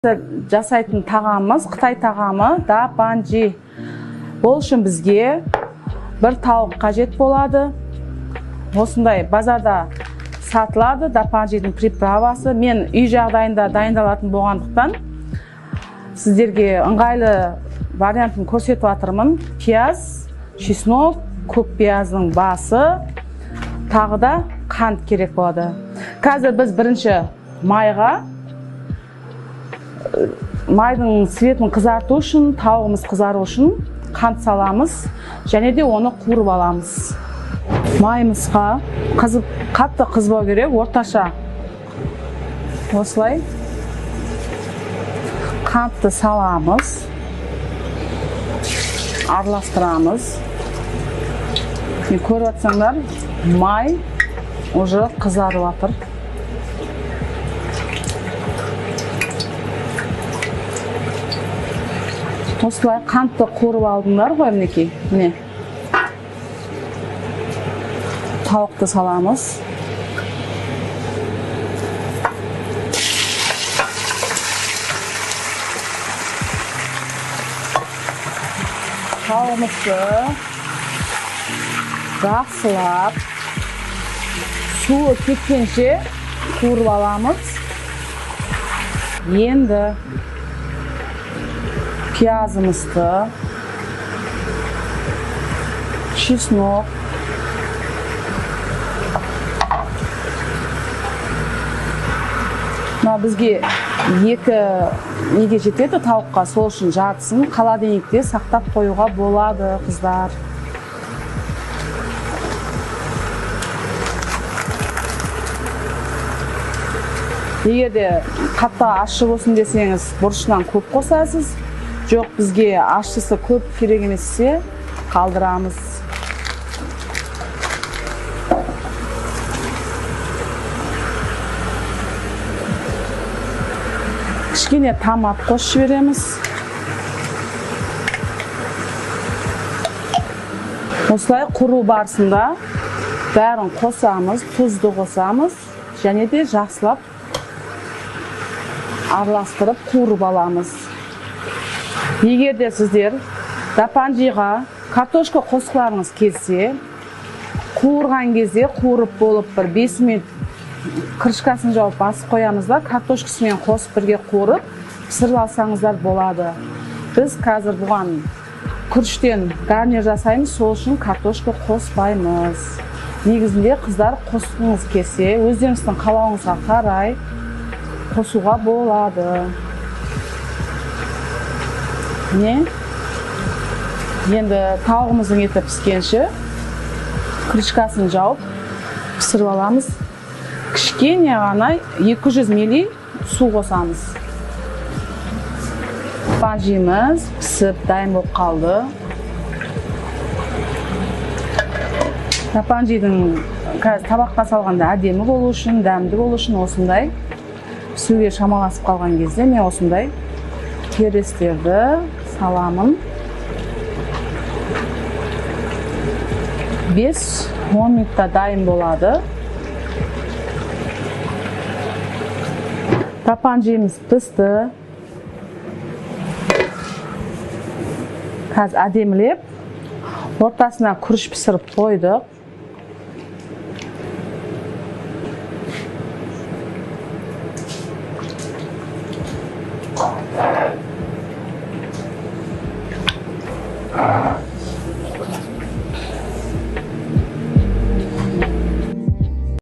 Жасайтын тағамымыз қытай тағамы дапанжи. Ол үшін бізге бір тауық қажет болады. Осындай базарда сатылады дапанжидің приправасы. Мен үй жағдайында дайындалатын болғандықтан сіздерге ыңғайлы вариантын көрсетіп жатырмын. Пияз, чеснок, көк пияздың басы, тағы да қант керек болады. Қазір біз бірінші майға, майдың цветін қызарту үшін, тауығымыз қызару үшін қант саламыз және де оны қуырып аламыз. Майымызға қызып, қатты қызбау керек, орташа. Осылай қантты саламыз, араластырамыз. Міне көріп жатсаңдар, май уже қызарып жатыр. Осылай қантты қуырып алдыңдар ғой, мінекей. Міне. Тауықты саламыз. Тауығымызды жақсылап суы кеткенше қуырып аламыз. Енді пиязымызды, чеснок, мына бізге екі неге жетеді тауыққа, сол үшін жартысын холодильникте сақтап қоюға болады, қыздар. Егер де қатты ащы болсын десеңіз, бұрышынан көп қосасыз. Жоқ, бізге ащысы көп керек емессе, қалдырамыз. Кішкене томат қосып жібереміз. Осылай қуру барысында бәрін қосамыз, тұзды қосамыз және де жақсылап араластырып қуырып аламыз. Егер де сіздер дапанжиға картошка қосқыларыңыз келсе, қуырған кезде қуырып болып бір 5 минут крышкасын жауып басып қоямыз да, картошкасымен қосып бірге қуырып пісіріп алсаңыздар болады. Біз қазір бұған күріштен гарнир жасаймыз, сол үшін картошка қоспаймыз. Негізінде қыздар қосқыңыз келсе, өздеріңіздің қалауыңызға қарай қосуға болады. Не? Енді тауығымыздың еті піскенше крышкасын жауып пісіріп аламыз. Кішкене ғана 200 мл су қосамыз. Дапанжиіміз пісіп дайын болып қалды. Дапанжидің қазір табаққа салғанда әдемі болу үшін, дәмді болу үшін осындай пісуге шамаласып қалған кезде мен осындай керестерді саламын. 5-10 минутта дайын болады. Дапанжиіміз пісті. Қазір әдемілеп ортасына күріш пісіріп қойдық.